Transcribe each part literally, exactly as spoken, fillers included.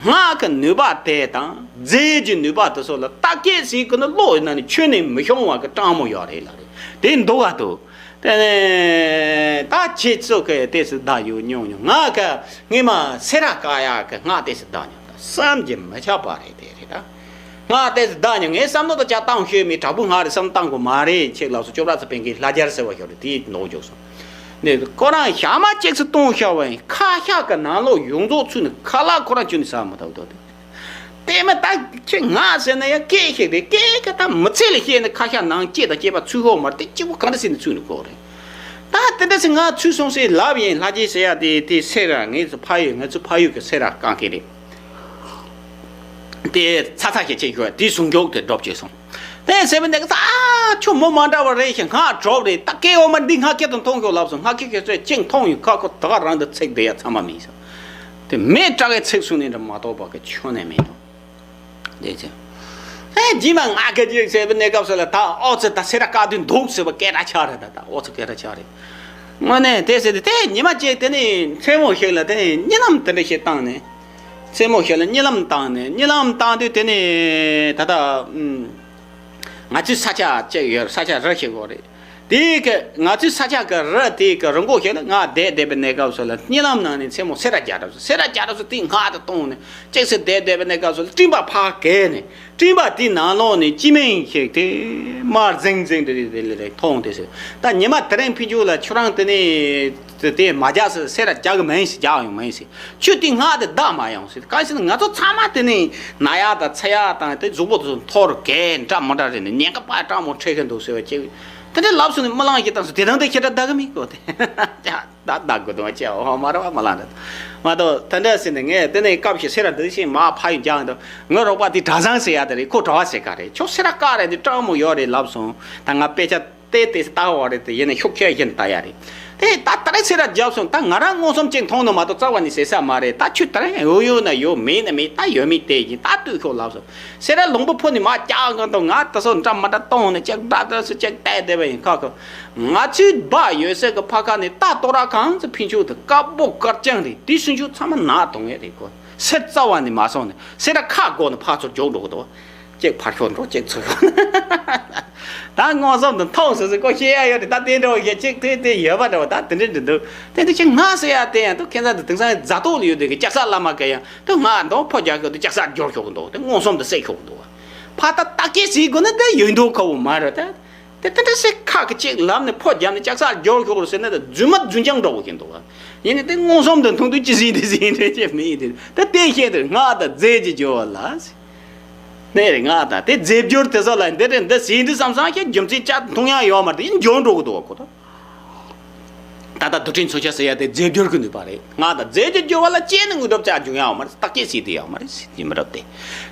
སྔགས་ཀྱི་ནུས་པ་དེ་དང་རྫས་ཀྱི་ནུས་པ་དེ་ཚོ་ལ་བརྟག་དཔྱད་བྱེད་དགོས་ན་བློ་ཡིན་ན་ནི་ཁྱོན་ནས་མི་ཤོང་བ་གི་སྤྲང་མོ་ཡོད་རེད་ལབ་རེད། དེ་འདུག་ག་འདུག་དེ་ནས་ད་ཁྱེད་ཚོ་གི་ཏོག་ཙམ་བརྡ་ཡོད་མྱོང་མྱོང་། ང་གི་སྔས་མ་སེ་ར་དཀར་ཡག་གི་སྔགས་ཏོག་ཙམ་བརྡ་མྱོང་། ད་བསམ་གྱིས་མི་ཁྱབ་པ་རེད། དེ་རེད་ད། སྔགས་ཏོག་ཙམ་བརྡ་མྱོང་། ངས་བསམ་བློ་དང་ཅག་བཏང་ཤོད་མི་དྲག་པོ་སྔགས་རེད་བསམ་བཏང་དགོས་མ་རེད། ཁྱེད་ལགས་སོ་ཅོག་ར་ཚ་པན་ཀི་ལྷ་རྒྱལ་ཟེར་བ་ཞིག་རེད། དེའི་ནོར་འཇོག་སོང་། ནས་ཁོ་རང་ཞག་མ་གཅིག་ཙམ་གཏོང་ཤག་བས་ཁ་ཤགས་ཀྱི་ནང་ལོགས་ཡོངས་རྫོགས་ཚུད་ནས་ཁ་ལག་ཁོ་རང་ཁྱོན་ནས་ཟ་མི་ཐུབ་འདུག་སྟེ། དེ་མིན་ད་ཁྱེད་ང་ཟེར་ན་ཡང་སྐད་ཞིག་རེད། སྐད་ཀྱི་ད་མི་ཚེ་ལ་བཤད་ན་ཁ་ཤགས་ནང་སྐྱེས་དང་སྐྱེས་པ་ཚུད་ཤོག་མ་རེད། དེ་གཅིག་པུ་ག་འདྲ་ཟེར་ནས་ཚུད་ནས་ཁོ་རེད། ད་དེ་འདྲ་ཟེར་ང་ཚུད་སོང་ཟེར་ལབ་ཡིན། ལྷ་རྗེ་ཟེར་ཡ་དེ་དེ་སེ་ར་ངའི་ཚོ་ཕ་ཡུལ་ང་ཚོ་ཕ་ཡུལ་གྱི་སེ་ར་རྐང་མཁན་རེད། དེ་ཚ་ཚ་ཞིག་བྱེད་ཤོག་དེ་ཟུང་འཇུག་དེ་སྒྲུབ་བྱས་སོང་། དེ་ཟེར་བ་འདི་ག་ཚ་ཨ་ཁྱོད་མོ་མ་འདྲ་བ་རེད་ཞེས་སྔགས་གྲོགས་རེད། ད་སྐད་འོ་མ་འདི་སྔགས་སྐད་དུ་མཐོང་ཤོག་ལབ་སོང་། སྔགས་སྐད་ཁྱེད་ཚོས་ཅིག་མཐོང་ཡོད་ཁ་ཁོ་ད་ག་རང་དུ་ཚིག་དེ་ཡ་ཚང་མ་མིན་སོང་། དེ་མེད་དྲག་གི་ཚིག་གསུང་ནས་འདྲ་མ་གཏོགས་པ་གི་ཆོ་ནས་མེད་དོ། དེ་ཚེ། ཨེ་རྗེས་མ་ང་ག་ཅིག་ཟེར་བའི་གནས་སྐབས་སུ་ལ་ད་ཨོ་ཙི་ད་སེ་ར་དཀར་དུས་འདུག་ཟེར་བ་སྐད་གྲགས་ཆགས་རེད། ད་ད་ཨོ་ཙི་སྐད་གྲགས་ཆགས་རེད། དངོས་གནས་དེ་ཟེར་ཏེ་དེ་ཉི་མ་གཅིག་དེ་ནས་མཚན་མོ་ཞིག་ལ་དེ་ནས་གཉིད་ལམ་དེ་འདྲ་ཞིག་བཏང་ནས། མཚན་མོ་ཞིག་ལ་གཉིད་ལམ་བཏང་ནས་གཉིད་ལམ་བཏང་དུས་དེ་ནས་ད་ད་ཨུམ། ང་ཚོའི་ས་ཆ་གཅིག་ཡོད། ས་ཆ་རི་ཞིག་ཡོད་རེད། དེའི་གི་ང་ཚོའི་ས་ཆ་གི་རི་དེའི་གི་རི་མགོ་ཞིག་ལ་ང་བསྡད་བསྡད་པའི་གནས་སྐབས་སུ་ལ་གཉིད་ལམ་ནང་ནས་མཚན་མོ་སེ་ར་རྒྱ་གྲམ་སོ་སེ་ར་རྒྱ་གྲམ་སོ་དེའི་སྔགས་དེ་བཏང་ནས་གཅིག་སེ་བསྡད་བསྡད་པའི་གནས་སྐབས་སུ་ལ་སྤྲིན་པ་ཕར་བརྒལ་ནས་སྤྲིན་པ་དེའི་ནང་ལོགས་ནས་སྤྱི་མིང་ཞིག་དེ་དམར་ཟིང་ཟིང་དེ་རེད། དེ་ལས་རེད་མཐོང་དེ་ཟེར། ད་ཉི་མ་དེ་རིང་ཕུན་ཆུ་ལ་ཁྱོད་རང་དེ་ནས་དེ་མ་རྒྱག་ཟེར། སེ་ར་རྒྱག་གི་མིན་ཟེར། རྒྱག་ཡོང་མིན་ཟེར། ཁྱོད་དེ་སྔགས་དེ་བདག་མ་ཡོང་ཟེར། གང་ཞིག་ན་ང་ཚོ་ཚང་མ་དེ་ནས་ན་ཡག་དང་ཚ་ཡག་དང་དེ་གཟུགས་པོ་དེ་ཚོ་འཐོར་གས་འདྲ་མི་འདྲ་རེད་ནས་ཉེན་ཁ་དཔའ་དྲག་མོ་འཕྲད་ཀྱི་འདུག་ཟེར་བ་ཅིག་དེ་འདྲ་ལབ་སོང་ནས་རྨི་ལམ་ཞིག་བཏང་སོང་། དེ་དང་དེ་ཁྱེད་འདྲ་བདག་གི་མིན་གོ་དེ་ད་བདག་དགོས་དོན་ཅི་ཡང་མ་རེད་བ། རྨི་ལམ་རེད་མ་གཏོགས། དེ་འདྲ་ཟེར་ནས་ངས་དེ་ནས་སྐབས་ཤིག་སེ་ར་འདི་ཤིང་མ་ཕ་ཡུལ་རྒྱང་དུ་ངའི་རོགས་པ་དེ་གྲྭ་ཚང་ཟེར་ཡ་དེ་རེད། ཁོ་གྲྭ་བ་ཟེར་ག་རེད། ཁྱོད་སེ་ར་དཀར་རེད་དེ་སྤྲང་མོ་ཡོད་རེད་ལབ་སོང་། ད་ང་དཔེ་ཆ་དེ་དེ་ལྟ་བ་རེད་དེ་ཡིན་ན་ཤུགས་ཆེ་ཡིན་ལྟ་ཡ་རེད། དེ་ད་ད་རེས་སེ་ར་རྒྱབ་སོང་། ད་ང་རང་མངོན་སུམ་ཅིག་མཐོང་ནི་མ་གཏོགས་རྩ་བ་ནས་ཟེར་ས་མ་རེད། ད་ཁྱོད་ད་རེས་ཡོད་ཡོད་ན་ཡོད། མེད་ན་མེད། ད་ཡོད་མེད་དེ་ཡིན། ད་ལྟོས་ཤོག་ལབ་སོང་། སེ་ར་ལུང་པ་ཕུ་ནས་མ་བཀྱག་གི་འདུག་ང་ད་སོ་འདྲ་མ་འདྲ་གཏོང་ནས་ཅིག་འདྲ་འདྲ་སུ་ཅིག་བལྟས་བསྡད་པ་ཡིན་ཁ་ཁ། ང་ཚོའི་སྦ་ཡོད་སའི་གི་ཕ་ཁ་ནས་ད་ལྟོ་ར་གང་ཚོ་ཕིན་ཆུ་དེ་དཀར་པོ་དཀར་རྐྱང་རེད། དེ་སུན་ཆུ་ཚང་མ་ནག་གཏོང་ངེས་རེད་ཁོ། སེར་རྩ་བ་ནས་མ་སོང་ནས་སེ་ར་ཁ་སྒོ་ནས་ཕར་ཚུར་རྒྱུག་འགྲོ་གི་འདུག་གཅིག་ཕར་ཤོག་འགྲོ་གཅིག་ཚུར་ཤོག་ད་མངོན་སུམ་དུ་མཐོང་སོང་ཟེར་ཁོ་བཤད་ཡ་ཡོད་རེད། ད་དེ་འདྲ་བ་ཞིག་གཅིག་དེ་དེ་ཡོད་པ་འདྲ་བ་ད་དེ་འདྲ་འདྲ་འདུག་དེ་འདྲ་ཅིག་ང་ཟེར་ཡ་དེ་ཡང་དུ་ཁྱེད་ཚང་དུ་དེང་སང་མཛའ་ཐོག་ལ་ཡོད་དེ་གི་ལྕགས་ཟ་བླ་མ་གི་ཡང་དུ་ང་འདོང་ཕོ་རྒྱག་གི་དུ་ལྕགས་ཟ་སྦྱོར་ཤོག་གི་འདུག་དེ་མངོན་སུམ་དུ་བསད་ཤོག་གི་འདུག་ཕ་ད་ད་སྐད་ཟེར་དགོས་ན་དེ་ཡོད་མདོག་ཁ་བོ་མ་རེད་ད། དེ་ལྟ་ལྟ་སེ་ཁ་གི་ཅིག་ལབ་ནས་ཕོ་རྒྱབ་ནས་ལྕགས་ཟ་སྦྱོར་ཤོག་རུ་ཟེར་ན་དེ་རྫུན་མ་རྫུན་རྐྱང་འདྲ་བོ་ཞིག་འདུག་བ། ཡིན་ནའི་དེ་མངོན་སུམ་དུ་མཐོང་དུས་ཅི་ཟིན་དེ་ཟིན་རེད་ཅེས་མི་ཡིན་དེ་ད་དེ་བཤད་དེ་སྔགས་དང་རྫས་ཀྱི་སྦྱོར་བ་ལ་ཟེར། ནས་རེད་སྔགས་དང་དེ་རྫས་སྦྱོར་དེ་ཚོ་ལ་འདི་རེད་འདི་ཟིན་འདི་བསམ་བསམ་ཞིག་རྒྱུ་མཚན་ཅག་མཐོང་ཡ་ཡོད་མ་རེད། ཡིན་འཇོག་འགྲོ་གི་འདུག་བ་ཁོ་ད། ད་ལྟ་རྡུལ་ཕྲན་མཚོན་ཆ་ཟེར་ཡ་དེ་རྫས་སྦྱོར་གྱི་ནུས་པ་རེད། སྔགས་དང་རྫས་ཀྱི་སྦྱོར་བ་ལ་དཔྱད་ནས་དངོས་གྲུབ་ཅག་འབྱུང་ཡ་ཡོད་མ་རེད། བརྟག་དཔྱད་བྱེད་དུས་ཡོད་མ་རེད། ཡིན་མི་འགྲོ་སྟེ།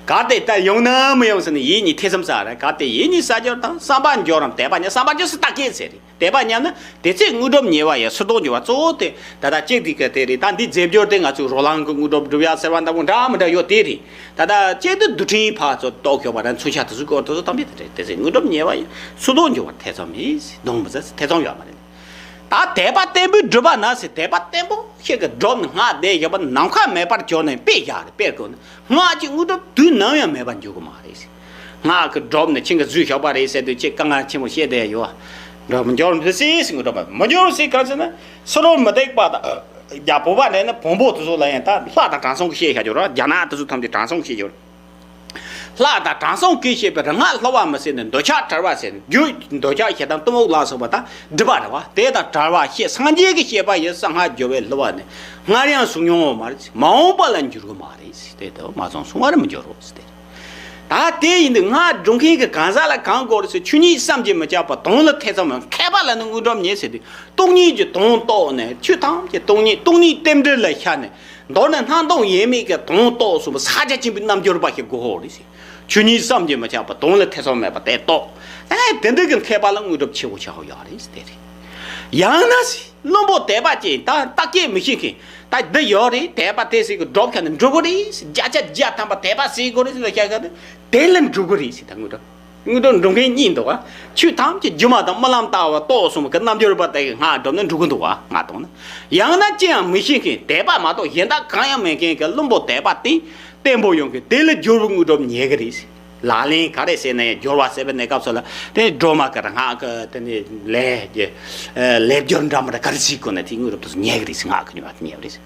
གལ་ཏེ་ད་ཡོང་ན་མི་ཡོང་ཟེར་ནས་ཡིད་གཉིས་ཐེ་ཚོམ་ཟ་རེད། གལ་ཏེ་ཡིད་གཉིས་ས་སྦྱོར་དང་བསམ་པ་སྦྱོར་རམ་དད་པ་ཉམས། བསམ་པ་སྦྱོར་ཟེར་བརྟག་དཔྱད་ཟེར་རེད། དད་པ་ཉམས་ན་དེ་ཚེ་དངོས་གྲུབ་ཉེ་བ་ཡི་སོར་རྟོག་འགྱུར་བ་གཙོ་བོ་དེ་ད་ལྟ་གཅིག་དེ་ག་དེ་རེད། ད་འདི་རྫས་སྦྱོར་དེ་ང་ཚོས་རོ་ལངས་ཀྱི་དངོས་གྲུབ་སྒྲུབ་ཡ་ཟེར་བ་འདྲ་བོ་འདྲ་མི་འདྲ་ཡོད་དེ་རེད། ད་ལྟ་གཅིག་ཏུ་རྡུལ་ཕྲན་ཕར་ཚུར་རྟོག་ཤོར་བ་ར་མཚོན་ཆ་དེ་ཚོའི་སྐོར་དེ་ཚོ་གཏམ་དཔེ་དེ་རེད། དེ་ཚེ་དངོས་གྲུབ་ཉེ་བ་ཡི་སོར་རྟོག་འགྱུར་བར་ཐེ་ཚོམ་མེད། གདོང་མི་ཟ་ཐེ་ཚོམ་ཡོད་མ་རེད། ད་དད་པ་བརྟན་པོས་བསྒྲུབས་པ་ན་ཟེར། དད་པ་བརྟན་པོ་ཞིག་གིས་བསྒྲུབས་ནས་སྔགས་བཟླས་བཞག་པ་ནམ་མཁའ་མེད་པར་གྱུར་ནས་དཔེ་བཞག་རེད། དཔེ་བཀོད་ན་སྔགས་ཀྱི་དངོས་གྲུབ་དུས་ནམ་ཡང་མེད་པར་འགྱུར་གི་མ་རེད་ཟེར། སྔགས་ཀྱིས་བསྒྲུབས་ནས་ཁྱེད་ཀྱིས་བཟོས་བཞག་པ་རེད་ཟེར་དུས་ཁྱེད་དཀའ་ངལ་ཆེན་པོ་བཤད་བསྡད་ཡོད། འགྲུབ་མི་འགྱུར་མི་སྲིད་ཟེར། དངོས་གྲུབ་མི་འགྱུར་ཟེར་གང་ཟེར་ན་སུ་རུང་མི་སྡིག་པ་དང་རྒྱ་བོད་པ་ནས་ནི་བོན་པོ་དེ་ཚོ་ལ་ཡང་ད་ལྷ་དང་དྲང་སྲོང་གི་བཤད་བཞག་རྒྱུ་ར། རྒྱ་ནག་དེ་ཚོ་ཐམས་ཅད་དྲང་སྲོང་བཤད་རྒྱུ་ར། ལྷ་དང་དྲང་སྲོང་གིས་བཤད་པའི་རིག་སྔགས་སླུ་བ་མི་ཟེར་ནས་འདོད་ཆགས་བྲལ་བ་ཟེར་ནས་རྒྱུ་འདོད་ཆགས་ཞེ་སྡང་གཏི་མུག་ལ་སོགས་པ་དང་སྒྲིབ་པ་རེད་བ། དེ་དང་བྲལ་བ་ཞེས་སངས་རྒྱས་ཀྱིས་བཤད་པ་ཡི་གསང་སྔགས་སྦྱོར་བས་སླུ་བ་ནི་སྔར་ཡང་བྱུང་མྱོང་བ་མ་རེད། མ་འོངས་པ་ལ་འགྱུར་གི་མ་རེད་ཟེར། དེ་ལྟ་བུ་མ་བྱུང་བར་མི་འགྱུར་རོ་ཟེར་ཏེ། ད་དེ་ཡིན་དུས་སྔགས་སྒྲུབ་མཁན་གྱི་གང་ཟག་ལ་གང་དགོས་རེད་ཟེར། ཆོས་ཉིད་བསམ་གྱིས་མི་ཁྱབ་པ་དོན་ལ་ཐེ་ཚོམ་ཡང་མཁས་པ་ལ་ནི་དངོས་གྲུབ་ཉེ་ཟེར་དུས་སྟོང་ཉིད་ཀྱི་དོན་རྟོགས་ནས་ཆོས་ཐམས་ཅད་སྟོང་ཉིད་སྟོང་ཉིད་རྟེན་འབྲེལ་ལ་ཤར་ནས། མདོར་ན་སྣང་སྟོང་ཡེངས་མེད་ཀྱི་དོན་རྟོགས་གསུངས་པ་ས་སྐྱ་ཆེན་པོའི་རྣལ་འབྱོར་པ་ཞིག་དགོས་ཧོ་རེད་ཟེར། ཆོས་ཉིད་བསམ་གྱིས་མི་ཁྱབ་པ་དོན་ལ་ཐེ་ཚོམ་མེད་པ་དེ་རྟོགས། ཨེ་དེ་འདྲ་གི་མཁས་པ་ལ་དངོས་གྲུབ་ཆེ་བོ་ཆགས་ཡོད་རེད་ཟེར་དེ་རེད། ཡང་ན་ཟེར་བླུན་པོ་དད་པ་ཅན་ད་བརྟག་དཔྱད་མི་ཤེས་མཁན་ད་འདི་ཡོད་རེད། དད་པ་དེ་ཟེར་གི་སྒྲུབ་ཁ་ནས་འགྲུབ་གི་རེད་ཟེར། བརྒྱ་ཆ་བརྒྱ་ཐམ་པ་དད་པ་ཟེར་དགོས་རེད་ཟེར་ལ་བཤད་ཁ་ནས་དེ་ལ་འགྲུབ་གི་རེད་ཟེར། ད་དངོས་གྲུབ། དངོས་གྲུབ་འགྲུབ་མཁན་གཉིས་འདུག་བ། ཆོས་ཐམས་ཅད་སྒྱུ་མ་དང་རྨི་ལམ་ལྟ་བུ་རྟོགས་གསུངས་པའི་རྣལ་འབྱོར་པ་དེ་གི་སྔགས་བསྒྲུབས་ན་འགྲུབ་གི་འདུག་བ། ང་མཐོང་ན། ཡང་ན་ཅི་ཡང་མི་ཤེས་མཁན་དད་པ་མ་གཏོགས་གཞན་དག་གང་ཡང་མེད་མཁན་གྱི་བླུན་པོ་དད་པ་དེ་ བརྟན་པོ་ཡོང་གི། དེ་ལ་སྦྱོར་བའི་དངོས་གྲུབ་ཉེ་གི་རེད། ལག་ལེན་ག་རེ་ཟེར་ན་ཡང་སྦྱོར་བ་ཟེར་བའི་གནས་སྐབས་སུ་ལ་དེ་སྒྲོལ་མ་གི་རང་སྔགས་ཀྱི་དེ་ནི་ལས་ཀྱི་ལས་སྦྱོར་འདྲ་མི་འདྲ་ག་རེ་བྱེད་དགོས་ན་དེ་དངོས་གྲུབ་དེ་ཚོ་ཉེ་གི་རེད། སྔགས་ཀྱི་ཉེ་བ་དེ་ཉེ་བ་རེད།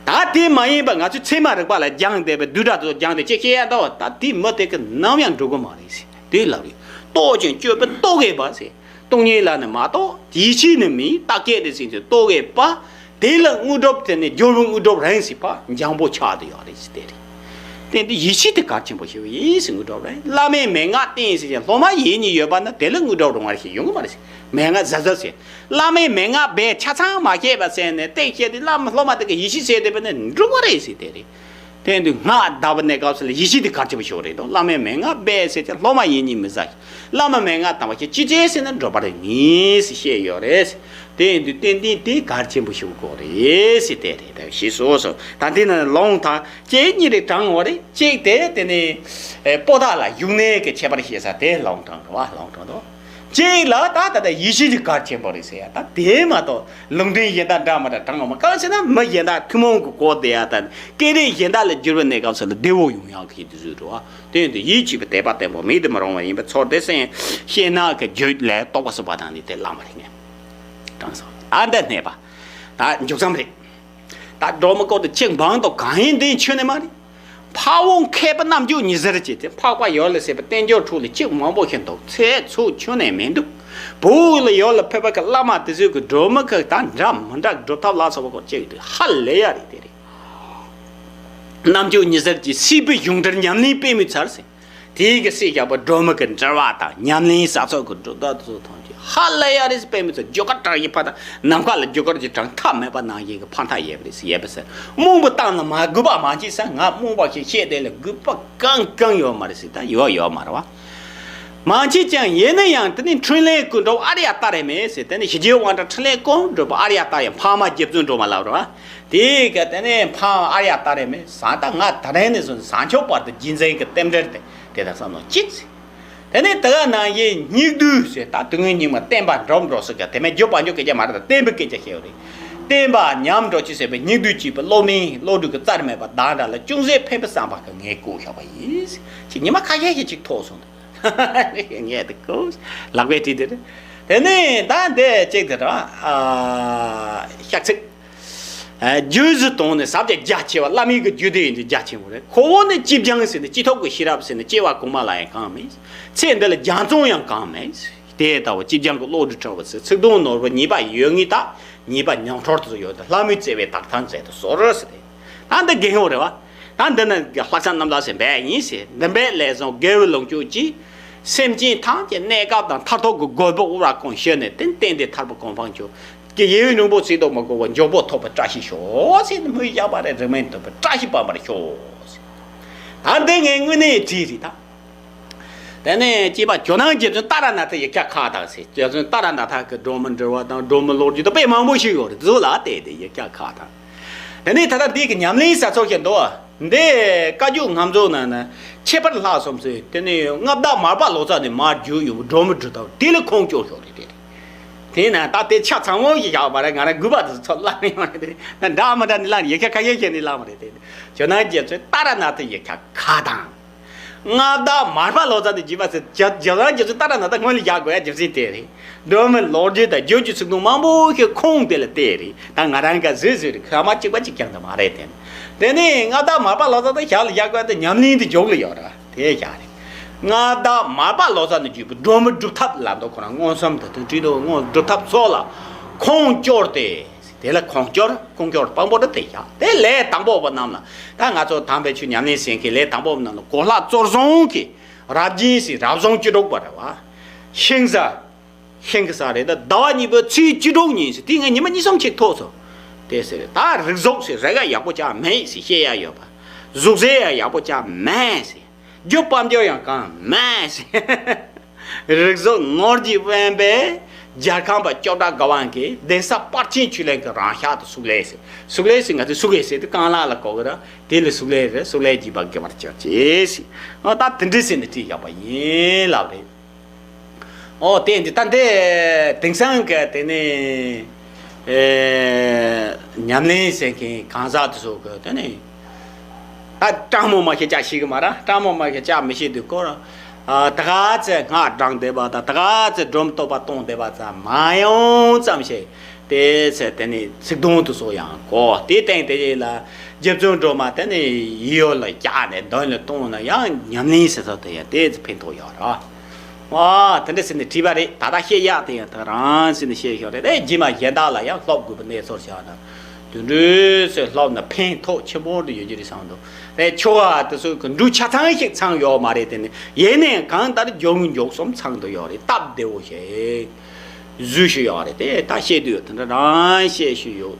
ད་དེ་མ་ཡིན་པ་ང་ཚོས་ཚད་མ་རིག་པ་ལ་སྦྱངས་བསྡད་པའི་བསྡུས་གྲྭ་དེ་ཚོ་སྦྱངས་ཏེ་ཅི་བྱེད་ཡ་འདྲ་བ། ད་དེ་མི་དེ་གི་ནམ་ཡང་འགྲུབ་གི་མ་རེད་ཟེར་དེ་ལབ་རེད། རྟོག་ཅིང་དཔྱོད་པས་རྟོག་གེ་པ་ཟེར། སྟོང་ཉིད་ལ་ནི་མ་རྟོག་ཡེ་ཤེས་ནི་མེད་རྟག་སྐད་དེ་ཟིན་ཚེ་རྟོག་གེ་པ། དེ་ལ་དངོས་གྲུབ་དེ་ནི་སྦྱོར་བའི་དངོས་གྲུབ་རིང་ཟེར་བ་འཇམ་པོ་ཆགས་དུ་ཡོད་རེད་ཟེར་དེ་རེད། བརྟེན་ཏེ་ཡེ་ཤེས་དེ་གལ་ཆེན་པོ་ཞིག་ཡིན་ཟེར། དངོས་གྲུབ་རིང་བླ་མའི་མན་ངག་བསྟེན་ཟེར་ཀྱང་སློབ་མ་ཡིན་གཉིས་ཡོད་པ་ན་དེ་ལ་དངོས་གྲུབ་རིང་བ་ཞིག་ཡོང་གི་མ་རེད་ཟེར། མན་ངག་གཟབ་གཟབ་ཟེར། བླ་མའི་མན་ངག་རྦད་ཆ་ཚང་མ་ཤེས་པ་ཟེར་ནས་བརྟག་དཔྱད་དེ་བླ་མ་སློབ་མ་དེ་གི་ཡེ་ཤེས་ཟེར་བསྡད་པ་ན་འགྲུབ་པ་རེད་ཟེར་དེ་རེད། དེ་དུས་སྔགས་བཟླས་པའི་གནས་སྐབས་སུ་ལ་ཡེ་ཤེས་དེ་གལ་ཆེན་པོ་ཞིག་རེད་དོ། བླ་མའི་མན་ངག་རྦད་ཟེར་ཀྱང་སློབ་མ་ཡིན་གཉིས་མི་ཟ་ཞིང་། བླ་མའི་མན་ངག་དམ་པ་ཞིག་ཅི་བྱེད་ཟེར་ན་འགྲུབ་པར་ངེས་ཟེར་བཤད་ཡོད་རེད། དེ་ཡིན་དུས་ཏན་ཏན་དེ་གལ་ཆེན་པོ་ཞིག་དགོས་རེད་ཟེར་དེ་རེད། ད་ཞེས་སོ་སོ་ད་འདི་ན་ལུང་དང་སྐྱེས་གཉིས་རེ་དྲངས་ཡོད་རེད། གཅིག་དེ་དེ་ནི་ཨེ་པོ་ཏ་ལ་ཡུག་ནས་ཀྱི་ཁྱད་པར་བཤད་ས་དེ་ལུང་དྲངས་རེད་བ། ལུང་དྲངས་དོ། གཅིག་ལ་ད་ད་ལྟ་ཡེ་ཤེས་ཀྱི་གལ་ཆེན་པོ་རེད་ཟེར་ཡ། ད་དེ་མ་གཏོགས་ལུང་འདྲེན་གཞན་དག་འདྲ་མི་འདྲ་དྲངས་ཡོད་མ། གང་ཟེར་ན་མི་གཞན་དག་ཐུན་མོང་གི་གོ་བདེ་ཡ་དང་སྐད་རིགས་གཞན་དག་ལ་བསྒྱུར་བའི་གནས་སྐབས་སུ་ལ་བདེ་བོ་ཡོང་ཡག་གི་དུས་ཚོད་འགྲོ་བ། དེ་ཡིན་དུས་ཡིད་ཆེས་པའི་དད་པ་བརྟན་པོ་མེད་དུ་མི་རུང་བ་ཡིན་པའི་ཚོར་དེ་སེམས་ཤེས་ན་གི་རྒྱུད་ལས་རྟོགས་པ་སོགས་པ་དང་ནི་དེ་བླ་མ་རིག་གནས་དྲངས་སོང་། ད་འདི་གནས་པ་ད་མཇུག་ཙམ་རེད། ད་སྒྲོལ་མའི་སྐོར་དུ་གཅིག་འབངས་དང་གང་ཡིན་དེ་ཆོས་ནི་མ་རེད། འཕགས་པ་མཁས་པ་རྣམ་དཔྱོད་ཉི་ཟེར་གྱིས་ཏེ། འཕགས་པ་ཡུལ་ལ་ཟེར་བའི་བསྟན་འགྱུར་ཁྲོད་ལ་གཅིག་མང་པོ་ཞིག་འདུག་ཚེ་ཚོགས་ཁྱོན་ནས་མི་འདུག་བོད་ལ་ཡུལ་ལ་ཕེབས་པ་གི་བླ་མ་དེ་ཚོས་གི་སྒྲོལ་མ་གི་ད་འདྲ་མི་འདྲ་སྒྲུབ་ཐབས་ལ་སོགས་པ་སྐོར་གཅིག་འདུག་ཧ་ལས་ཡ་རེད་དེ་རེད། རྣམ་དཔྱོད་ཉི་ཟེར་གྱིས་སྲིད་པའི་གཞུང་འགྲེལ་ཉམས་ལེན་དཔེ་མི་ཚར་ཟེར། དེའི་གི་སྲས་ཞབས་པ་སྒྲོལ་མ་གི་འགྲེལ་པ་དང་ཉམས་ལེན་ས་ཚོགས་ཀྱི་སྒྲུབ་ཐབས་ཚོ་ཐམས་ཅད་ཧ་ལས་ཡ་རེད་ཟེར། དཔེ་མི་ཚོ་རྒྱུ་སྐར་བྲག་གི་ཕ་དང་ནམ་མཁའ་ལ་རྒྱུ་སྐར་གྱི་གྲངས་ཐ་མལ་པ་ནང་བཞིན་གྱི་ཕ་མཐའ་ཡས་པ་རེད་ཟེར། ཡས་པ་ཟེར། རྨོངས་པའི་གཏམ་ལ་མ་གུས་པ་མ་བྱེད་ཟེར། ང་རྨོངས་པ་ཞིག་བཤད་དེ་ལ་གུས་པ་གང་གང་ཡོད་མ་རེད་ཟེར། ད་ཡོད་ཡོད་མ་རེད་བ། མ་བྱེད་ཀྱང་ཡིན་ན་ཡང་དེ་ནི་འཕྲིན་ལས་ཀུན་སྒྲུབ་ཨཱརྱ་ཏཱ་རེ་མས་ཟེར། དེ་ནི་ཞི་རྒྱས་དབང་དྲག་འཕྲིན་ལས་ཀུན་སྒྲུབ་པ་ཨཱརྱ་ཏཱ་རེ་འཕགས་མ་རྗེ་བཙུན་སྒྲོལ་མ་ལབ་རེད་བ། དེ་ག་དེ་ནས་འཕགས་ཨཱརྱ་ཏཱ་རེ་མས་ཟེར། ད་ང་ད་རེས་ནས་བཟུང་བྱང་ཆུབ་བར་དུ་རྗེས་འཛིན་གྱི་རྟེན་འབྲེལ་དེ་དེ་དག་བསམ་བློ་གཅིག་ཟེར། དེ་ནས་དེ་ག་ནང་བཞིན་སྙིགས་དུས་ཟེར། ད་དུས་ངན་སྙིགས་མ་བསྟན་པ་འགྲུབ་འགྲོ་ཟེར་ག་དེ་མིན་རྒྱུ་བ་འཇུག་སྐད་ཆ་མ་རེད། ད་བསྟན་པའི་སྐད་ཆ་བཤད་ཡོད་རེད། བསྟན་པ་ཉམས་འགྲོ་ཅི་ཟེར་བའི་སྙིགས་དུས་གཅིག་པའི་བློ་དམན་བློ་གྲོས་ཀྱི་རྩར་མེད་པ་བདག་འདྲ་ལ་ཅུང་ཟད་ཕན་པའི་བསམ་པ་གི་ངས་བསྐོས་བཞག་པ་ཡིན། ཅིག་ཉི་མ་ཁ་ཤས་ཤིག་ཅིག་ཐོགས་སོང་། ངས་དེ་ཀོ་ལག་པས་བྲིས་དེ་རེད། དེ་ནས་ད་འདི་གཅིག་དེ་ར་ཨ་ཤག་ཚིག་ཨ་རྒྱུད་བཞི་དང་ནི་ཟབ་ཅིང་རྒྱ་ཆེ་བ། བླ་མའི་གི་རྒྱུད་སྡེ་ཡིན་དུས་རྒྱ་ཆེན་པོ་རེད། ཁོ་བོ་ནི་སྤྱི་སྦྱངས་ཟེར་ནས་སྤྱི་ཐོག་གི་ཤེས་རབ་ཟེར་ནས་སྐྱེ་བ་གོང་མ་ལ་ཡང་གང་མེད། ཚེ་འདི་ལ་རྒྱ་མཚོ་ཡང་གང་མེད། དེ་ལྟ་བུ་སྤྱི་སྦྱངས་ཀྱི་བློ་གྲོས་འཕྲོད་པ་ཟེར། ཚིག་དོན་ནོར་བུ་ཉེས་པ་ཡོད་ངེས་དག་ཉེས་པ་ཉམས་འཕྲོར་དུ་ཡོད་དེ། ལྷ་མོས་བརྩེ་བས་དག་ཐང་མཛད་དུ་གསོལ་ཟེར་ཏེ། ད་འདི་རྒན་ཡོག་རེད་བ། ད་འདི་ནི་ལྷག་བསམ་རྣམ་དག་ཟེར་བས་ཡིན་ཟེར། འདི་འབད་ལས་བཟང་དགེ་བའི་ལོངས་སྤྱོད་ཀྱིས། སེམས་ཅན་ཐམས་ཅད་གནས་སྐབས་དང་མཐར་ཐུག་གི་དགོས་པ་དབུ་ར་གང་ཞུས་ནས་བརྟེན་བརྟེན་ཏེ་ཐར་པ་གོ་འཕང་མཆོག་གི་ཡེ་ནུས་པོ་ཚིག་དང་མ་གོ་བ་མགྱོགས་པོ་ཐོབ་པའི་བཀྲ་ཤིས་ཤོག་ཟེར་ནས་སྨོན་བཞག་པ་རེད། རིང་མིན་ཐོབ་པའི་བཀྲ་ཤིས་སྤངས་པར་ཤོག་ཟེར། ད་འདི་ངས་དངོས་གནས་བྲིས་རེད་ད། དེ་ནས་སྐྱེས་པ་ཇོ་ནང་རྗེ་བཙུན་ཏཱ་ར་ནཱ་ཐའི་ཡིག་ཆ་ཁག་དང་ཟེར། རྗེ་བཙུན་ཏཱ་ར་ནཱ་ཐ་གི་སྒྲོལ་མའི་འགྲེལ་པ་དང་སྒྲོལ་མའི་ལོ་རྒྱུས་དང་དཔེ་མང་པོ་ཞིག་ཡོད་རེད། དེ་ཚོ་ལ་བལྟས་ཏེ་ཡིག་ཆ་ཁག་དང་། དེ་ནས་ད་ལྟ་འདི་གི་ཉམས་ལེན་ས་ཚོགས་ཀྱི་འདུག་བ། འདི་བཀའ་བརྒྱུད་ངམ་རྫོགས་ནང་ན་ཁྱད་པར་ལྷག་སོང་ཟེར། དེ་ནས་མངའ་བདག་མར་པ་ལོ་ཙཱ་ནས་མར་བརྒྱུད་ཡོང་བའི་སྒྲོལ་མའི་སྒྲུབ་ཐབས་དེ་ལ་ཁུངས་སྐྱོར་ཤོག་རེད་དེ། དེས་ན་ད་དེ་ཆ་ཚང་མོ་ཞིག་བཞག་པ་རེད། ང་རང་དགོས་པ་དེ་ཚོ་བླངས་ཡོང་རེད་དེ། ད་འདྲ་མི་འདྲ་ནི་བླངས། ཡིག་ཆ་ཁ་ཤས་ཤིག་ནི་བླངས་པ་རེད་དེ། ཇོ་ནང་རྗེ་བཙུན་ཏཱ་ར་ནཱ་ཐའི་ཡིག་ཆ་ཁག་དང་། མངའ་བདག་མར་པ་ལོ་ཙཱ་དེ་བརྒྱུད་པ་ཟེར། ཇོ་ཇོ་ནང་རྗེ་བཙུན་ཏཱ་ར་ནཱ་ཐ་སྔོན་ལ་བཞག་དགོས་ཡ་རྒྱུ་མཚན་དེ་རེད། སྒྲོལ་མའི་ལོ་རྒྱུས་དང་བརྗོད་ཀྱི་ཚིག་དོན་མང་པོ་ཞིག་ཁུངས་དེ་ལ་བལྟས་རེད། ད་ང་རང་ག་བཟོས་བཟོས་རེད། ཁ་མ་གཅིག་པ་གཅིག་རྐྱང་དུ་མ་རེད་དེ། དེ་ནས་མངའ་བདག་མར་པ་ལོ་ཙཱ་དེ་ཞབས་ལ་བཞག་དགོས་ཡ་དེ་ཉམས་ལེན་དེ་མཇུག་ལ་ཡོད་ར་དེ་བཞག་རེད། མངའ་བདག་མར་པ་ལོ་ཙཱ་ནས་བརྒྱུད་པའི་སྒྲོལ་མའི་སྒྲུབ་ཐབས་ལ་འདུག་ཁོ་རང་མངོན་སུམ་དུ་དོན་བྲིས་འདུག་མངོན་སྒྲུབ་ཐབས་སོགས་ལ་ཁུངས་སྐྱོར་ཏེ། དེ་ལ་ཁུངས་སྐྱོར་ཁུངས་སྐྱོར་དཔང་པོ་རེད་དེ་བཞག་དེ་ལས་དང་པོ་པ་རྣམས་ལ། ད་ང་ཚོ་དམ་པའི་ཆོས་ཉམས་ལེན་ཟེར་མཁན་ལས་དང་པོ་པ་རྣམས་ལ་གོ་ལྷ་གཙོར་བཟུང་གི་རབ་སྦྱིན་ཟེར། རབ་བྱུང་བཅུ་དྲུག་པ་རེད་བ། ཤིང་བཟའ། ཤིང་གི་བཟའ་རེད། ད་ཟླ་བ་གཉིས་པའི་ཚེས་བཅུ་དྲུག་ཉིན་ཟེར། དེ་ངས་ཉི་མ་གཉིས་གསུམ་ཅིག་ཐོགས་སོང་། དེ་ཟེར། ད་རིགས་གཟུགས་ཟེར། རེ་ག་ཡག་པོ་ཅང་མེད་ཟེར་བཤད་ཡ་ཡོད་པ། གཟུགས་ཟས་ཡ་ཡག་པོ་ཅང་མེད་ཟེར། རྒྱུ་སྤང་རྒྱུ་ཡང་གང་མེད་ཟེར། རིགས་གཟུགས་ནོར་གྱིས་དབེན་པའི་རྒྱལ་ཁམས་པ་ཅོག་གྲགས་དགའ་དབང་གིས་གདན་ས་དཔལ་ཆེན་ཆོས་གླིང་གི་རང་ཤག་ཏུ་གཙུག་ལག་ཟེར། གཙུག་ལག་ཟེར་ང་ཚོས་གཙུག་ལག་ཟེར་དུས་རྐང་ལག་ལ་གོ་གི་ར། དེ་ལ་གཙུག་ལག་རེད། གཙུག་ལག་བགྱིས་པ་དགེ་བར་གྱུར་ཅིག་ཟེར། ཨོ་ད་དེ་འདྲ་ཟེར་ནས་བྲིས་བཞག་པ་ཡིན་ལབ་རེད། ཨོ་དེ་འདི་ད་འདི་དེང་སང་གི་དེ་ནི་ཨེ་ཉམས་ལེན་ཟེར་མཁན་གང་ཟག་དེ་ཚོ་གི་དེ་ནི་ ད་སྤྲང་མོ་མ་ཤེས་ཅག་ཤེས་གི་མ་ར། སྤྲང་མོ་མ་ཤེས་ཅག་མི་ཤེས་དུས་སྐོར། ཨ། ད་ག་ཚེ་སྔགས་བགྲངས་བསྡད་པ་དང་། ད་ག་ཚེ་སྒྲོམ་བཏོག་པ་གཏོང་བསྡད་པ་ཙམ་མ་ཡོང་ཙམ་ཞིག་དེ་ཚེ་དེ་ནི་ཚིག་དོན་དུ་སོགས་ཡང་གོ། དེ་སྟེང་དེ་ཡིན་ལ། རྗེ་བཙུན་སྒྲོལ་མ་དེ་ནི་ཡིད་ཡོལ་ལ་བཞག་ནས་འདོན་ལ་གཏོང་ན་ཡང་ཉམས་ལེན་ཟེར་ས་དེ་ཡང་དེ་ཚེ་ཕན་ཐོགས་ཡོད་ར། ཨ། དེ་འདྲ་ཟེར་ནས་བྲིས་པ་རེད། ད་ལྟ་བཤད་ཡག་དེ་ཡང་ད་རང་ཟེར་ནས་བཤད་ཤོག་རེད། དེ་རྗེས་མ་གཞན་དག་ལ་ཡང་སློབ་དགོས་པའི་གནས་ཚུལ་བྱ་ན། དུད་འགྲོའི་ཚེ་སློབ་ན་ཕན་ཐོགས་ཆེན་པོ་འདྲ་ཡོད་ཀྱི་རེད་བསམ་འདུག་དེ་ཆོ་ག་དེ་ཚོ་གི་འབྲུ་ཆ་ཚང་ཞིག་ཚང་ཡོད་མ་རེད། དེ་ནི་ཡེ་ནས་གང་ལྟར་མགྱོགས་མགྱོགས་གསུམ་ཚང་དུ་ཡོད་རེད། སྟབས་བདེ་བོ་ཞིག་བཟོས་ཤིག་ཡོད་རེད། དེ་ད་བཤད་དུས་དེ་འདྲ་རང་བཤད་ཤིག་ཡོད།